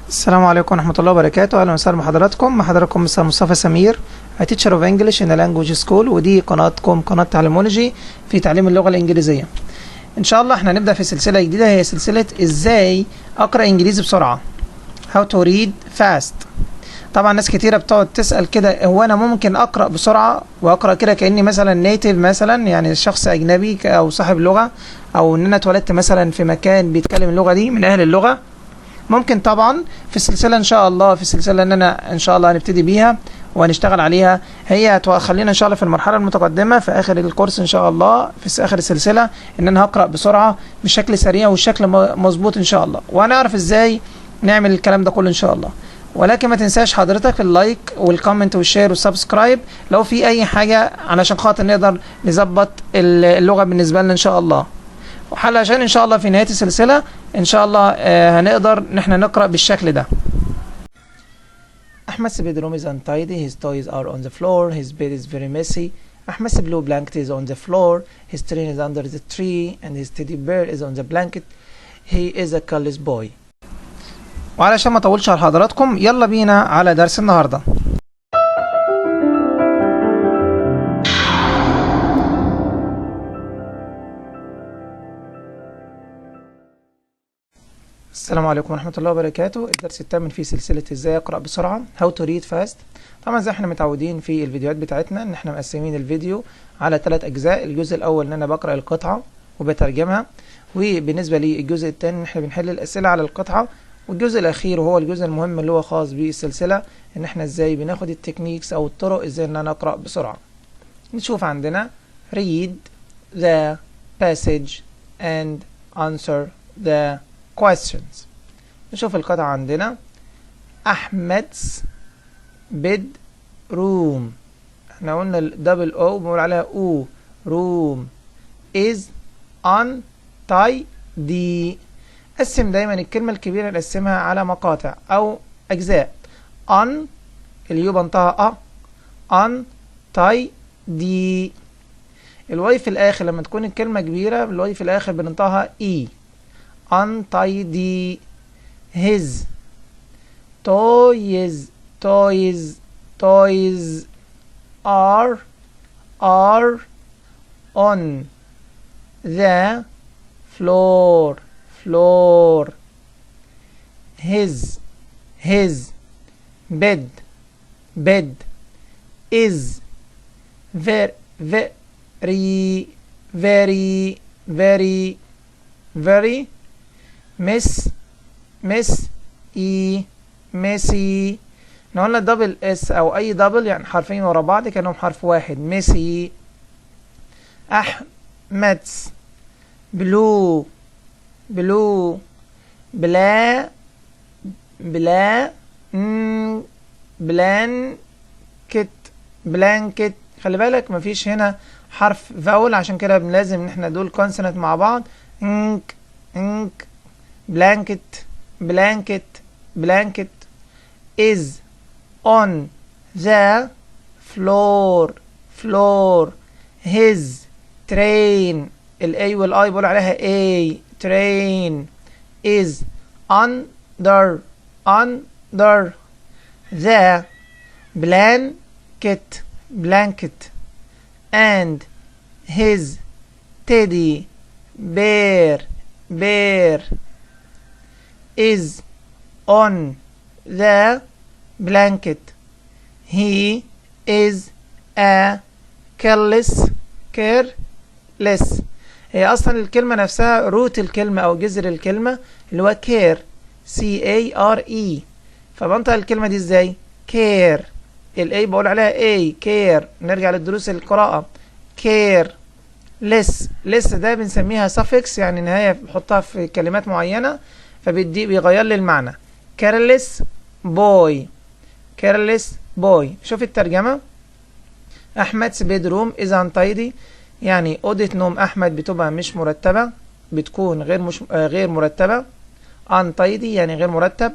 السلام عليكم ورحمة الله وبركاته. أهلا وسهلا بحضراتكم، مع حضراتكم مستر مصطفى سمير، teacher of English in a language school، ودي قناتكم قناة تعليمولوجي في تعليم اللغة الإنجليزية. إن شاء الله احنا هنبدأ في سلسلة جديدة، هي سلسلة إزاي أقرأ إنجليزي بسرعة، how to read fast. طبعا ناس كتيرة بتقعد تسأل كده: هو أنا ممكن أقرأ بسرعة وأقرأ كده كأني مثلا native مثلا، يعني شخص أجنبي أو صاحب لغة، أو إن أنا اتولدت مثلا في مكان بيتكلم اللغة دي من أهل اللغة؟ ممكن طبعا. في السلسلة ان شاء الله، في السلسلة ان انا ان شاء الله هنبتدي بيها وهنشتغل عليها، هي هتخلينا ان شاء الله في المرحلة المتقدمة في اخر الكورس ان شاء الله، في اخر السلسله، ان انا هقرا بسرعة بشكل سريع والشكل مظبوط ان شاء الله، وهنعرف ازاي نعمل الكلام ده كله ان شاء الله. ولكن ما تنساش حضرتك ال like وال comment وال share وال subscribe لو في اي حاجه، علشان خاطر نقدر نظبط اللغة بالنسبة لنا ان شاء الله، وعشان ان شاء الله في نهاية السلسلة ان شاء الله هنقدر ان احنا نقرا بالشكل ده. Ahmed's bedroom is untidy. His toys are on the floor. His bed is very messy. Ahmed's blue blanket is on the floor. His train is under the tree and his teddy bear is on the blanket. He is a careless boy. وعلشان ما اطولش على حضراتكم، يلا بينا على درس النهارده. السلام عليكم ورحمة الله وبركاته. الدرس الثامن في سلسلة ازاي اقرأ بسرعة، how to read fast. طبعا زي احنا متعودين في الفيديوهات بتاعتنا، ان احنا مقسمين الفيديو على ثلاث اجزاء. الجزء الاول ان انا بقرأ القطعة وبترجمها، وبالنسبة للجزء الثاني ان احنا بنحل الاسئلة على القطعة، والجزء الاخير وهو الجزء المهم اللي هو خاص بالسلسلة، ان احنا ازاي بناخد ال techniques او الطرق ازاي ان انا اقرأ بسرعة. نشوف عندنا read the passage and answer the questions. نشوف القطعة عندنا. Ahmed's bedroom، احنا قلنا ال double o بنقول عليها او، room is untidy. قسم دايما الكلمة الكبيرة، نقسمها على مقاطع أو أجزاء. un، ال u بنطقها ا، untidy. ال y في الآخر، لما تكون الكلمة كبيرة ال y في الآخر بننطقها e، untidy. his toys، toys، toys are on the floor، floor. his bed، bed is very، very، very، very، very mess، mess y، messy. احنا قلنا double s او اي double، يعني حرفين ورا بعض كانهم حرف واحد، messy. Ahmed's blue، blue bla bla blanket، blanket. خلي بالك مفيش هنا حرف vowel، عشان كده لازم ان احنا دول consonant مع بعض، انك انك، blanket، blanket، blanket is on the floor، floor. his train، ال A وال I بقول عليها A، train is under، under the blanket، blanket and his teddy bear، bear is on the blanket. he is a careless، careless. هي اصلا الكلمة نفسها، root الكلمة او جذر الكلمة اللي هو care، C A R E، فبنطق الكلمة دي ازاي؟ care، ال A بقول عليها A، care. نرجع للدروس القراءة. care less، less ده بنسميها suffix، يعني نهاية بحطها في كلمات معينة فبيدي بيغير لي المعنى. careless boy، careless boy. شوف الترجمة: Ahmed's bedroom is untidy، يعني أوضة نوم أحمد بتبقى مش مرتبة، بتكون غير مش غير مرتبة، untidy يعني غير مرتب.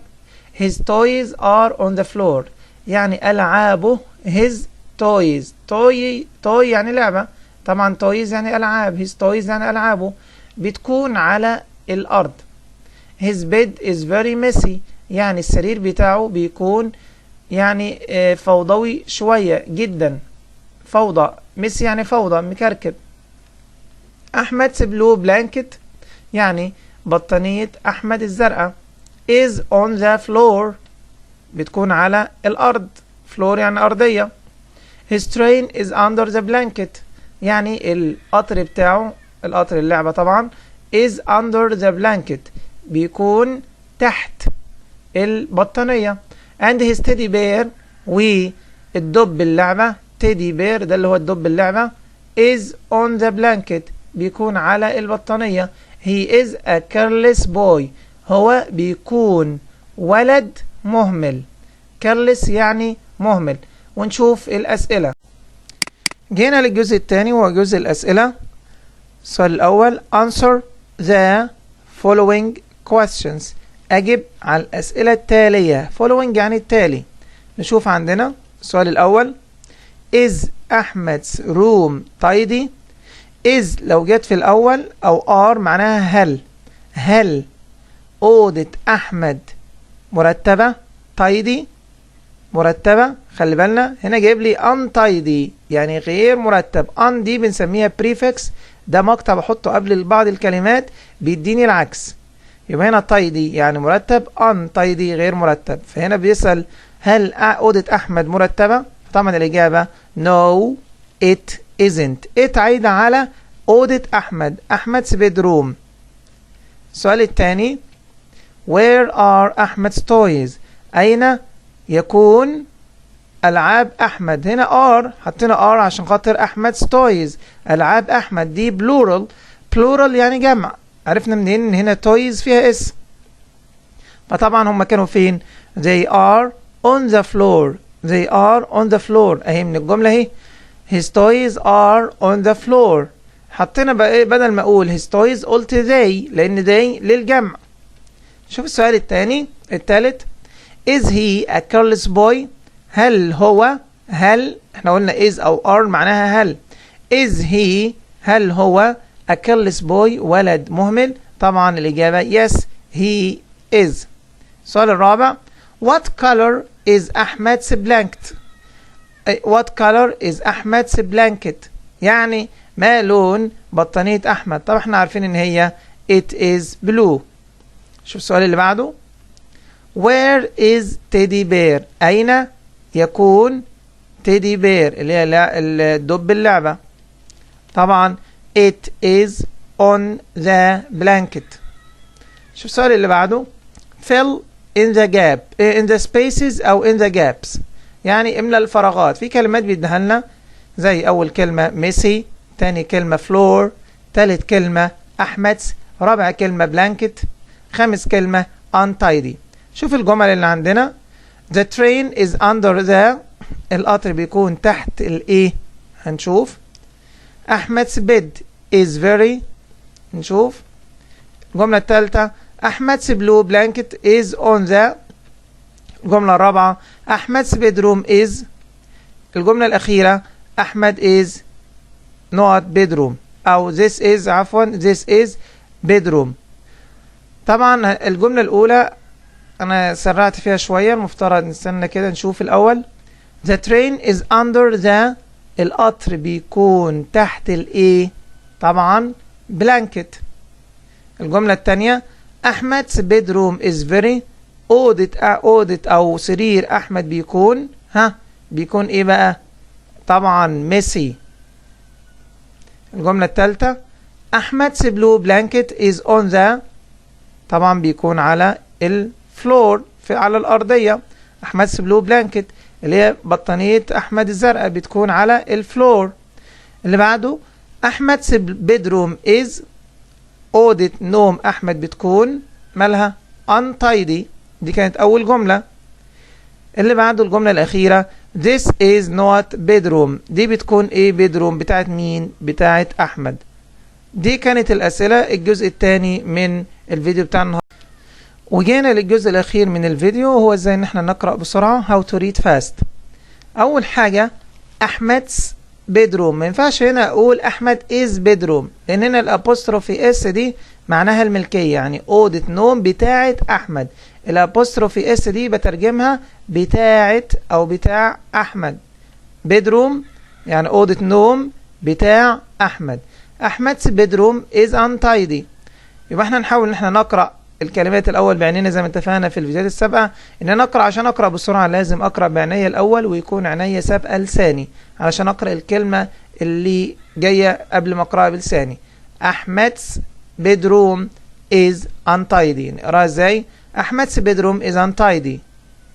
his toys are on the floor، يعني ألعابه، his toys، toy، toy يعني لعبة طبعا، toys يعني ألعاب، his toys يعني ألعابه بتكون على الأرض. his bed is very messy، يعني السرير بتاعه بيكون يعني فوضوي شوية جدا. فوضى، messy يعني فوضى، مكركب. Ahmed's blue blanket، يعني بطانية أحمد الزرقاء، is on the floor، بتكون على الأرض. floor يعني أرضية. his train is under the blanket، يعني القطر بتاعه، القطر اللعبة طبعا، is under the blanket، بيكون تحت البطانية. and his teddy bear، والدب اللعبة، teddy bear ده اللي هو الدب اللعبة، is on the blanket، بيكون على البطانية. he is a careless boy، هو بيكون ولد مهمل. careless يعني مهمل. ونشوف الأسئلة. جينا للجزء الثاني وهو جزء الأسئلة. السؤال الأول: answer the following questions، أجب على الأسئلة التالية. following يعني التالي. نشوف عندنا السؤال الأول: is Ahmed's room tidy؟ is لو جت في الأول أو are معناها هل. هل أوضة أحمد مرتبة؟ tidy مرتبة. خلي بالنا هنا جايب لي untidy يعني غير مرتب. un دي بنسميها prefix، ده مقطع بحطه قبل بعض الكلمات بيديني العكس. يبقى هنا tidy يعني مرتب، untidy غير مرتب. فهنا بيسأل هل أوضة أحمد مرتبة؟ طبعا الإجابة no it isn't. it عايدة على أوضة أحمد، Ahmed's bedroom. السؤال الثاني: where are Ahmed's toys؟ أين يكون ألعاب أحمد؟ هنا are، حطينا are عشان خاطر Ahmed's toys، ألعاب أحمد دي plural. plural يعني جمع. عرفنا منين إن هنا toys فيها s؟ فطبعا هم كانوا فين؟ they are on the floor. they are on the floor، اهي من الجملة اهي، his toys are on the floor. حطينا بقى ايه؟ بدل ما اقول his toys قلت they، لان they للجمع. شوف السؤال الثاني، الثالث: is he a careless boy؟ هل هو، هل، احنا قلنا is او are معناها هل. is he، هل هو، a careless boy، ولد مهمل؟ طبعا الإجابة yes he is. السؤال الرابع: what color is Ahmed's blanket؟ what color is Ahmed's blanket؟ يعني ما لون بطانية أحمد؟ طبعا احنا عارفين ان هي it is blue. شوف السؤال اللي بعده: where is teddy bear؟ أين يكون teddy bear اللي هي الدب اللعبة؟ طبعا it is on the blanket. شوف السؤال اللي بعده: fill in the gap، in the spaces أو in the gaps، يعني املى الفراغات. في كلمات بيديها لنا زي أول كلمة messy، تاني كلمة floor، تالت كلمة Ahmed's، رابع كلمة blanket، خامس كلمة untidy. شوف الجمل اللي عندنا: the train is under the، القطر بيكون تحت الايه؟ هنشوف. Ahmed's bed is very، نشوف. الجملة الثالثة: Ahmed's blue blanket is on the. الجملة الرابعة: Ahmed's bedroom is. الجملة الأخيرة: Ahmed is not bedroom أو this is، عفوا، this is bedroom. طبعا الجملة الأولى أنا سرعت فيها شوية، المفترض نستنى كده نشوف الأول. The train is under the، القطر بيكون تحت الإيه؟ طبعا blanket. الجملة الثانية: Ahmed's bedroom is very، أوضة أو سرير أحمد بيكون، ها، بيكون إيه بقى؟ طبعا messy. الجملة الثالثة: Ahmed's blue blanket is on the، طبعا بيكون على ال floor، في على الأرضية. Ahmed's blue blanket اللي هي بطانية أحمد الزرقاء بتكون على ال floor. اللي بعده: Ahmed's bedroom is، أوضة نوم أحمد بتكون مالها؟ untidy. دي كانت أول جملة. اللي بعده الجملة الأخيرة: This is not bedroom، دي بتكون ايه؟ bedroom بتاعت مين؟ بتاعت أحمد. دي كانت الأسئلة، الجزء الثاني من الفيديو بتاع النهاردة. وجينا للجزء الأخير من الفيديو، وهو ازاي ان احنا نقرأ بسرعة، how to read fast. أول حاجة Ahmed's bedroom، ما ينفعش هنا أقول Ahmed is bedroom، لأن هنا ال apostrophe s دي معناها الملكية، يعني أوضة نوم بتاعت أحمد. ال apostrophe s دي بترجمها بتاعه او بتاع احمد. bedroom يعني اوضة نوم بتاع احمد. Ahmed's bedroom is untidy. يبقى احنا نحاول ان احنا نقرا الكلمات الاول بعينينا زي ما اتفقنا في الفيديوهات السابقه. ان انا اقرا، عشان اقرا بسرعة لازم اقرا بعينيا الاول ويكون عينيا سابقه لساني، علشان اقرا الكلمة اللي جاية قبل ما اقراها بلساني. Ahmed's bedroom is untidy. نقراها ازاي؟ Ahmed's bedroom is untidy،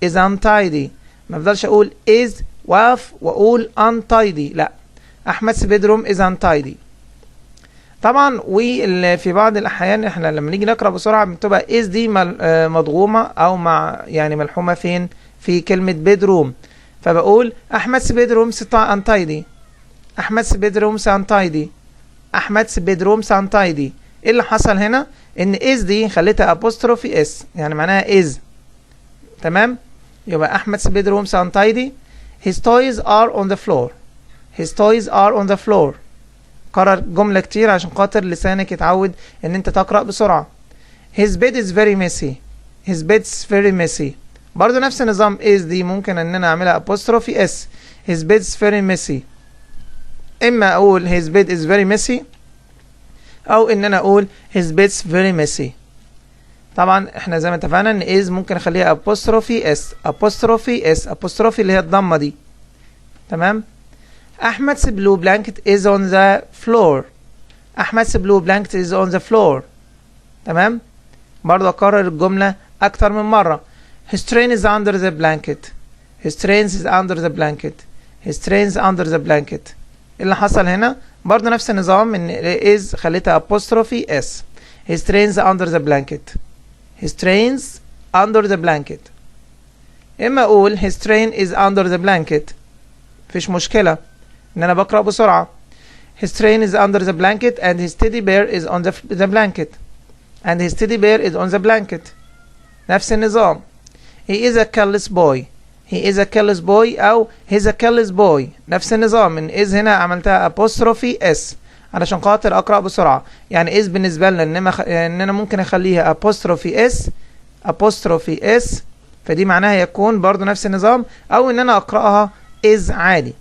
is untidy. ما افضلش اقول is واقف واقول untidy، لا، Ahmed's bedroom is untidy. طبعا وفي بعض الاحيان احنا لما نيجي نقرا بسرعة بتبقى is دي مدغومه او مع يعني ملحومه فين؟ في كلمة bedroom. فبقول Ahmed's bedroom's untidy، Ahmed's bedroom's untidy، Ahmed's bedroom's untidy. ايه اللي حصل هنا؟ ان is دي خليتها apostrophe s، يعني معناها is. تمام؟ يبقى Ahmed's bedroom's untidy. his toys are on the floor، his toys are on the floor. كرر جملة كتير عشان خاطر لسانك يتعود ان انت تقرأ بسرعة. his bed is very messy، his bed's very messy. برضو نفس النظام، is دي ممكن ان انا اعملها apostrophe s. his bed's very messy. اما اقول his bed is very messy او ان انا اقول his bed's very messy. طبعا احنا زي ما اتفقنا ان is ممكن اخليها apostrophe s، apostrophe s، apostrophe اللي هي الضمة دي. تمام؟ Ahmed's blue blanket is on the floor. Ahmed's blue blanket is on the floor. تمام؟ برضه أكرر الجملة أكتر من مرة. His train is under the blanket. His train is under the blanket. His train is under the blanket. اللي حصل هنا برضه نفس النظام، ان is خليتها apostrophe s. His train's under the blanket. His train's under the blanket. اما اقول his train is under the blanket، مفيش مشكلة ان انا بقرأ بسرعة. His train is under the blanket and his teddy bear is on the blanket. And his teddy bear is on the blanket. نفس النظام. He is a careless boy. He is a careless boy أو he's a careless boy. نفس النظام، ان is هنا عملتها apostrophe s علشان خاطر أقرأ بسرعة. يعني is بالنسبة لنا إن أنا ممكن أخليها apostrophe s، apostrophe s، فدي معناها يكون، برضو نفس النظام، أو إن أنا أقرأها is عادي،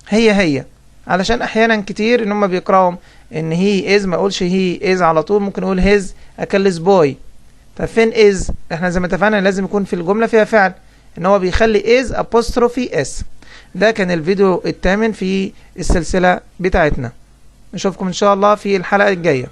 هي هي. علشان احيانا كتير ان هم بيقراوا ان he is، ما اقولش he is على طول، ممكن اقول he's a careless boy. طب فين is؟ احنا زي ما اتفقنا لازم يكون في الجملة فيها فعل، ان هو بيخلي is apostrophe s. ده كان الفيديو الثامن في السلسلة بتاعتنا. نشوفكم ان شاء الله في الحلقة الجايه.